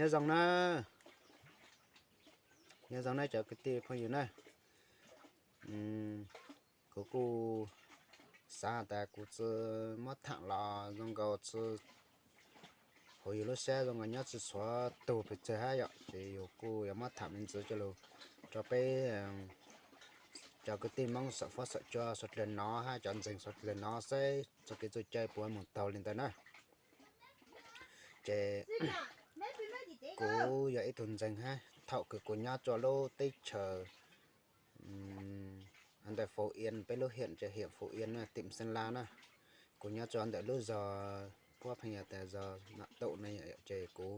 Nyob zoo na, nyob zoo na cov kwv tij phooj ywg na. Kuv kuj xav tas kuv tsis muab tham los zoo nkaus tsis, hauv yus lub siab zoo nkaus nyob tsis txhua tug pes tsawg hab yom, ces yus kuj yuav muab tham me ntsis coj lug rau peb cov kwv tij Hmoob saum fuab saum cua suav dlawg no hab cov ntseeg suav dlawg no saib txoj kev txuj cai puas moog taug li ntawd na. Ces kuv yog ib tug ntseeg hab thaum kws kuv nyob rua lub teb chaws ntawm Phú Yên, peb lub hiam ces hiam Phú Yên na, tỉnh Sơn La na. Kuv nyob rua ntawm lub zog puab pheej yog tas zog Nam Tụ na, ces kuv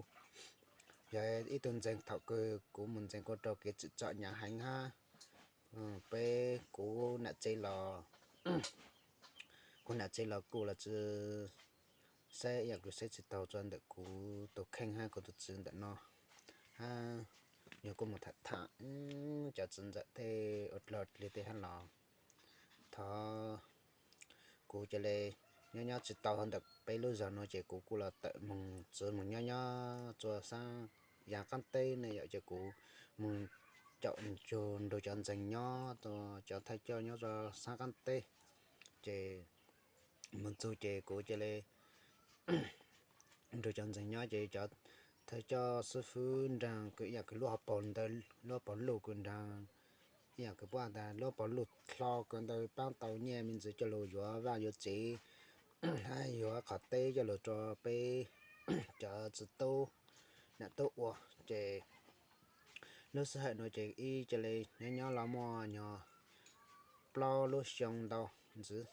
yog ib tug ntseeg thaum kws kuv mus ntseeg kuj raug kev tsim txom hnyav heev hab peb kuv nam tsev los, kuv nam tsev los kuj los tsis saib, yam kuv saib tsis taug rua ntawm kuv tus kheej hab kuv tus txiv ntawm no hab, yog kuj mus tham tham cov txiv ntxawm tej ua dlog dlig tej hab los thov kuv ca le nyob nyob tsis tau ntawm peb lub zog no ces kuv kuj los tawm moog txwv moog nyob nyob rua sab Yav Qaab Teb ne yom, ces kuv moog caum nrug cov ntseeg nyob, cov thawj coj nyob rua sab Qaab Teb, ces moog txug ces kuv ca le nrug cov ntseeg nyob ces cov thawj coj xib fwb nraag kws ib yam kws lub hauv paus ntawd, lub hauv paus luj kws nraag, ib yam kws puab tas lub hauv paus luj hlo kws ntawd paab tau nyiaj me ntsis coj lug yuav vaaj yuav tsev hab yuav qhov teb coj lug rua peb cov txiv tub nam tub ua. Ces lub sij hawm no ces ib ca le nyob nyob los muaj nyuag plaub lub xyoo ntau ntxiv,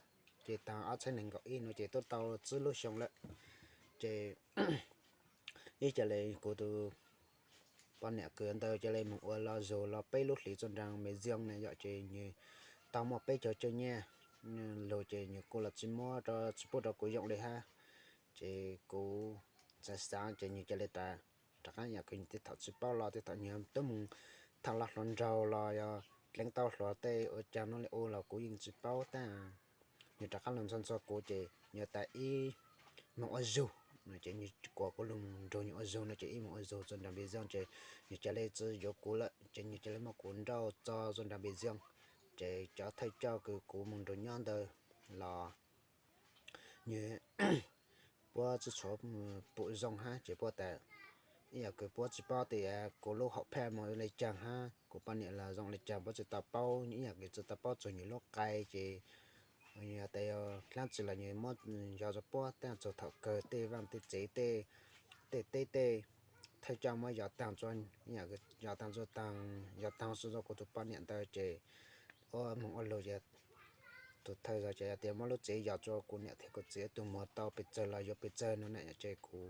ces taag ob txhiab neeg nkaum ib no ces twb tau tsib lub xyoo lawm. Ces ib ca le kuv tus poj niam kws ntawd ca le moog ua los zug los peb lub hlis txug nraag Bình Dương ne yom, ces nwg tau muaj peb caug caug nyiaj lug ces nwg kuj los tsis muab rua, tsis pub rua kuv yoom li hab. Ces kuv xaav xaav ces nwg ca le tas rov qaab yam kws nwg tej thaum tsis paub los tej thaum nwg twb moog tham los hluas nraug los yog dleev tau hluas tej ua caag no li ua los kuv yeej tsis paub tab nwg rov qaab lug ntxhua ntxhua kuv ces nwg tas ib moog ua zug no ces nwg kuas kuv lug nrug nwg ua zug no ces ib moog ua zug txug nraag Bình Dương ces nwg ca le tsis yuav kuv lawm ces nwg ca le muab kuv nrauj tso txug nraag Bình Dương. Ces cov thawj coj kws kuv moog nrug nyob ntawd los nwg puab tsis tshua pum zoo hab ces puab tas ib yam kws puab tsis paub tias kuv lub hom phiaj moog le caag hab kuv poj niam los zoo le caag puab tsis tau paub, ib yam kws tsis tau paub txug nwg lub qai ces yog tas yog dlaab tsi los nwg muab yog rua puab tab txug thaum kawg tej vaaj tej tsev tej teb tej thawj coj muab yog taag rua, yog taag rua taag yog taag rua kuv tus poj niam ntawd ces ua moog ua lug ces tus thawj zog ces yog tias muab lub tsev yog rua kuv niam thiab kuv txiv ib tug muag tau pes tsawg los yuav pes tsawg no na ces kuv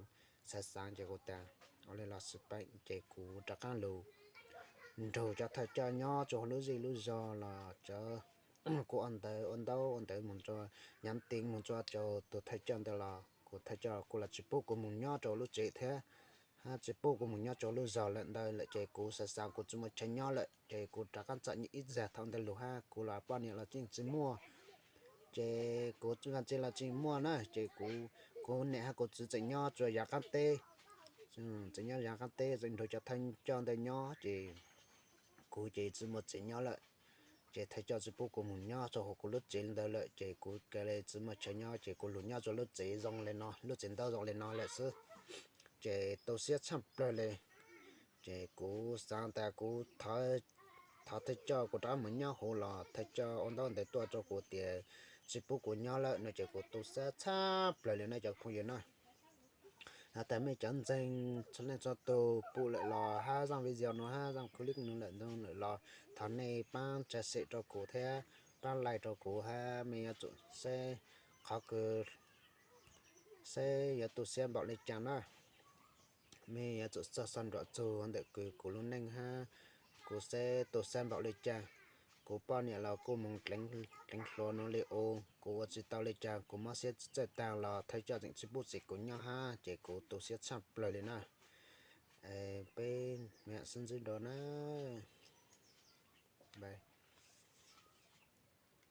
xaav xaav ces kuv tas ua le los xwb peb ces kuv rov qaab lug nrug cov thawj coj nyob rua huv lub zej lub zog los cov kuv ua ntawv ua ntaub ua ntawv moog rua, nhắn tin moog rua rau tus thawj coj ntawd los kuv thawj coj kuj los tsis pub kuv moog nyob rua lub tsev thiab hab tsis pub kuv moog nyob rua lub zog lawm ntawd lawm ces kuv xaav xaav kuv tsis muaj chaw nyob lawm ces kuv rov qaab txom nyem ib zag thaum ntawd lug hab kuv los poj niam los yeej tsis muaj ces kuv vaaj tse los tsis muaj na ces kuv, kuv niam hab kuv txiv tseem nyob rua Yav Qaab Teb, tseem nyob Yav Qaab Teb tseem nrug cov thawj coj ntawd nyob ces kuv ces tsis muaj tsev nyob lawm ces thawj coj tsis pub kuv moog nyob rua huv kuv lub tsev ntawd lawm ces kuv ca le tsis muaj chaw nyob ces kuv lug nyob rua lub tsev zoo le no, lub tsev ntaub zoo le no lawm xwb ces tu siab tshaj plawg le ces kuv xaav tas kuv thov thawj coj kuv rov moog nyob huv los thawj coj ua ntaub ntawv tuaj rua kuv tias tsis pub kuv nyob lawm no ces kuv tu siab tshaj plawg le na cov phooj ywg na. Has tas mej cov ntseeg txhua leej txhua tug pum lawm los hab zaaj video no hab zaaj clip no lawm ntau lawm los thov nej paab tsa xem rua kuv thiab paab like rua kuv hab mej yuav tsum saib qhov kws saib yuav tu siab npaum le caag na. Mej yuav tsum txog txog nruam txug ntawm kws kuv lub neej hab kuv saib tu siab npaum le caag. Kuv poj niam los kuj moog dleev hluas no li ua, kuv ua tsis tau le caag, kuv mob siab txawj taag los thawj coj tseem tsis pub tsev kuv nyob hab ces kuv tu siab tshaj plawg le na. Peb mam sib ntsib dua na.